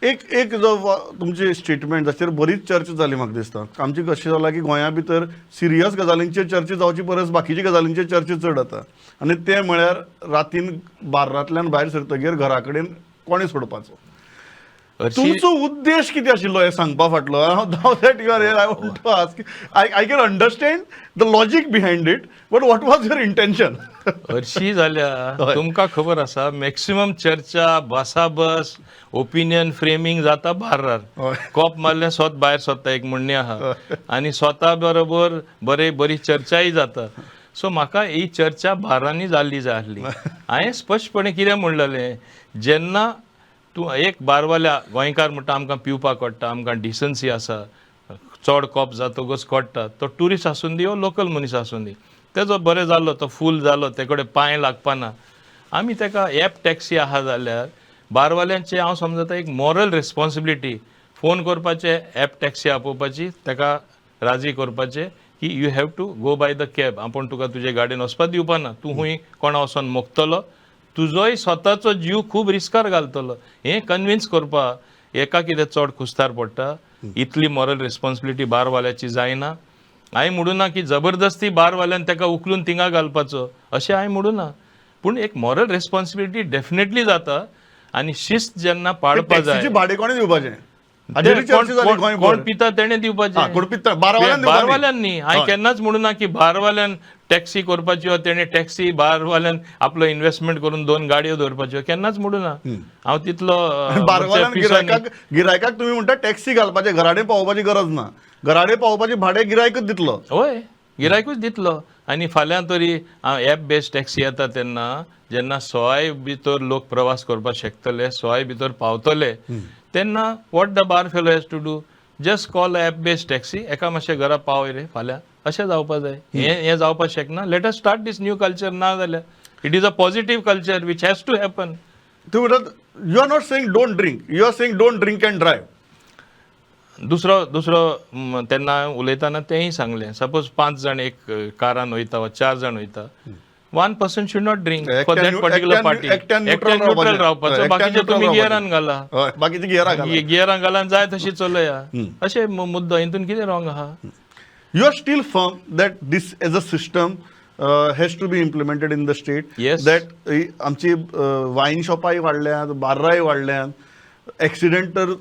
एक एक जो तुमचे स्टेटमेंट जाचेर बरीच चर्चा जाली, म्हाका दिसता आमची कशें जालां की गोंया भितर सिरियस गजालींचेर चर्चा जावची परस बाकीच्या गजालींचेर चर्चा चड जाता आनी तें म्हळ्यार रातीन बार्रांतल्यान भायर सरतगीर घरा कडेन कोणें सोडपाचो. हरशीं तुमचो उद्देश कितें आशिल्लो हें सांगपा फाटलो? Now that you are here, I want to ask. I can understand the logic behind it, but what was your intention? हरशी जाल्यार तुमकां खबर आसा, मॅक्सिमम चर्चा, भासाबस, ओपिनियन फ्रेमींग जाता बार्रार. कोप मारलें, स्वत भायर सोदता, एक म्हणणें आहा आनी स्वता बरोबर बरे बरी चर्चाय जाता. सो म्हाका ही चर्चा बार्रांनी जाल्ली जाय आसली. हांवें स्पश्टपणे कितें म्हणलेलें, जेन्ना तूं एक बारवाल्या गोंयकार म्हणटा, आमकां पिवपाक कळटा, आमकां डिसन्सी आसा, चड कोप जातकच कळटा, तो ट्युरिस्ट आसूं दी वो लोकल मनीस आसूं दी, तेजो बरें जालो, तो फूल जालो, ते कडेन पांय लागपाना, आमी ताका एप टॅक्सी आहा जाल्यार बारवाल्यांचे हांव समजता एक मॉरल रिस्पॉन्सिबिलिटी, फोन करपाचे, एप टॅक्सी आपोवपाची, ताका राजी करपाचें की you have to go by the cab, आपूण तुका तुजे गाडयेन वचपाक दिवपाना, तूं खूंय कोणा वचोन मोगतलो, तुजोय स्वताचो जीव खूब रिस्कार घालतलो. हें कन्विन्स करपाक एका कितें चड खुस्तार पडटा? इतली मॉरल रिस्पॉन्सिबिलिटी बारवाल्याची जायना. हांवें म्हणूं ना की जबरदस्ती बारवाल्यान ताका उखलून थिंगा घालपाचो, अशें हांवें म्हणूं ना, पूण एक मॉरल रिस्पॉन्सिबिलिटी डेफिनेटली जाता आनी शिस्त जेन्ना पाळपा जाय. टॅक्सीची भाडें कोणें दिवपाचें हाजेरूय ते कोण चर्चा जाली गोंयभर. कोण पिता तेणें दिवपाचें. हा, कोण पिता, बारवाल्यान दिवपा न्ही. बारवाल्यान न्ही. हांवें केन्नाच म्हणूं ना की बारवाल्यान टॅक्सी करपाची वा तेणें टॅक्सी बारवाल्यान आपलो इन्व्हेस्टमेंट करून दोन गाडयो दवरपाच्यो, केन्नाच म्हणूं ना. हांव तितलो बारवाल्यान म्हणजे पिसो न्ही. गिरायकाक तुमी म्हणटा टॅक्सी घालपाचें, घराडे पावोवपाची गरज ना, घराडे पावोवपाचें भाडें गिरायकच दितलो. हय, गिरायकूच दितलो. आनी फाल्यां तरी एप बेस्ड टॅक्सी येता तेन्ना, जेन्ना सोय भितर लोक प्रवास करपाक शकतले, सोय भितर पावतले, तेन्ना what the bar fellow has to do, just call app based taxi, एका मातशें घरा पावय रे फाल्यां, अशें जावपा जाय. हें हें जावपाक शकना? Let us start this new culture. ना जाल्यार it is a positive culture which has to happen. तुम्ही म्हणटात, you are not saying don't drink, you are saying don't drink and drive. दुसरो तेन्ना उलयतना तेंय सांगलें, सपोज पांच जाण एक कारान वयता वा चार जाण वयता, one person should not drink for that particular party. एकट्यान एकट्यान न्यूट्रल रावपाचो, एकट्यान बाकीचे neutral तुमी रावपाचें. गियरान घाला. हय, बाकीचे गियरां घाला. गियरान घाला, जाय तशी चलया, अशें मुद्दो हितून कितें रॉंग आहा? You are still firm that this as a system has to be implemented in the state? Yes. That आमची वायन शॉपाय वाडल्यात, बार्राय वाडल्यात, एक्सिडेंट तर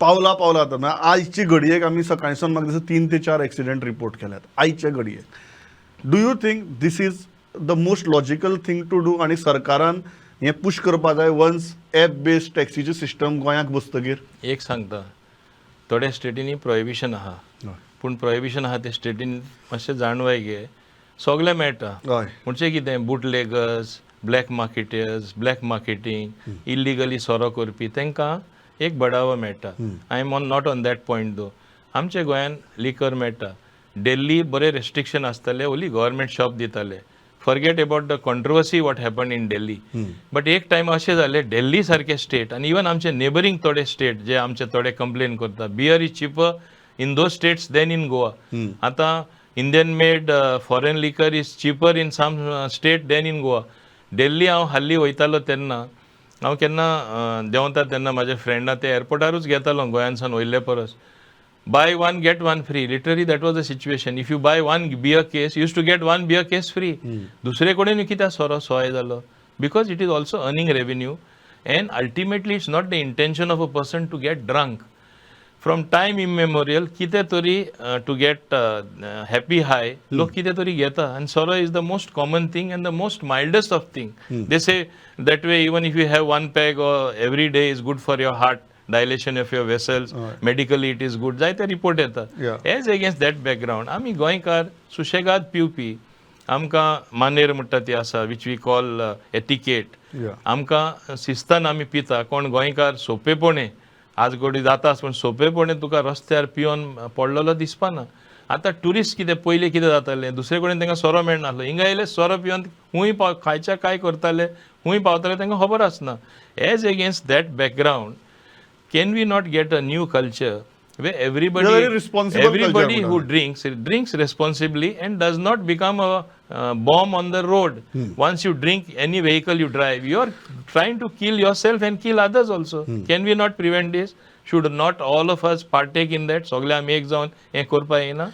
पावला पावला जाता. म्हळ्यार आयचे घडयेक आमी सकाळच्यान म्हाका दिसता तीन ते चार एक्सिडेंट रिपोर्ट केल्यात आयचे घडयेक. Do you think this is the most logical thing to do आनी सरकारान हें पुश करपा जाय वन्स एप बेस्ड टॅक्सीचे सिस्टम गोंयाक बसतगीर? एक सांगता, थोड्या स्टेटींनी प्रोहिबिशन आहा, पूण प्रोहिबिशन आहा ते स्टेटीन मातशें जाणवाय घे, सगळें मेळटा. म्हणजे कितें, bootleggers, black marketers, black marketing, illegally सोरो करपी, तांकां एक बडावो मेळटा. I am on not on that point though. आमच्या गोंयान लिकर मेळटा. दिल्ली बरे रेस्ट्रिक्शन आसताले, ओनली गव्हर्मेंट शॉप दिताले. Forget about the controversy what happen in Delhi, but एक टायम अशें जालें, दिल्ली सारके स्टेट आनी इवन आमचे नेबरींग थोडे स्टेट जे आमचे थोडे कंप्लेन करता, beer is cheaper in those states than in Goa. आतां Indian made foreign liquor is cheaper in some state than in Goa. Delhi हांव हाल्ली वयतालो तेन्ना, हांव केन्ना देंवता तेन्ना म्हाज्या फ्रेंडा ते एअरपोर्टारूच घेतालो गोंयानसान वयले परस. Buy one get one free, literally that was the situation. If you buy one beer case, used to get one beer case free. दुसरे कडेन कित्याक सोरो सोय जालो? Because it is also earning revenue and ultimately it's not the intention of a person to get drunk. From time immemorial कितें तरी to get happy हाय लोक कितें तरी घेता आनी सोरो is the most common thing and the most mildest of thing. They say that way even if you have one peg every day is good for your heart, dilation of your vessels, medically it is good. जायते report येता. As against that background, आमी गोंयकार सुशेगाद पिवपी. आमकां मानेर म्हणटा ती आसा, which we call etiquette. आमकां शिस्तान आमी पिता. कोण गोंयकार सोंपेपणे, आज घोडी जाता, पूण सोंपेपणे तुका रस्त्यार पिवन पडलेलो दिसपाना. आतां ट्युरिस्ट कितें, पयलीं कितें जातालें, दुसरे कडेन तांकां सोरो मेळनासलो, हिंगा येयले, सोरो पिवन खूंय पाव खायच्या काय करताले, खूंय पावताले तांकां खबर आसना. As against that background, can we not get a new culture Everybody It's a very responsible culture everybody who म्हणटा. Drinks drinks responsibly and does not become a bomb on the road. Once you drink, any vehicle you drive, you are trying to kill yourself and kill others also. Can we not prevent this? Should not all of us partake in that? सगळे आमी एक जावन हें करपा येना?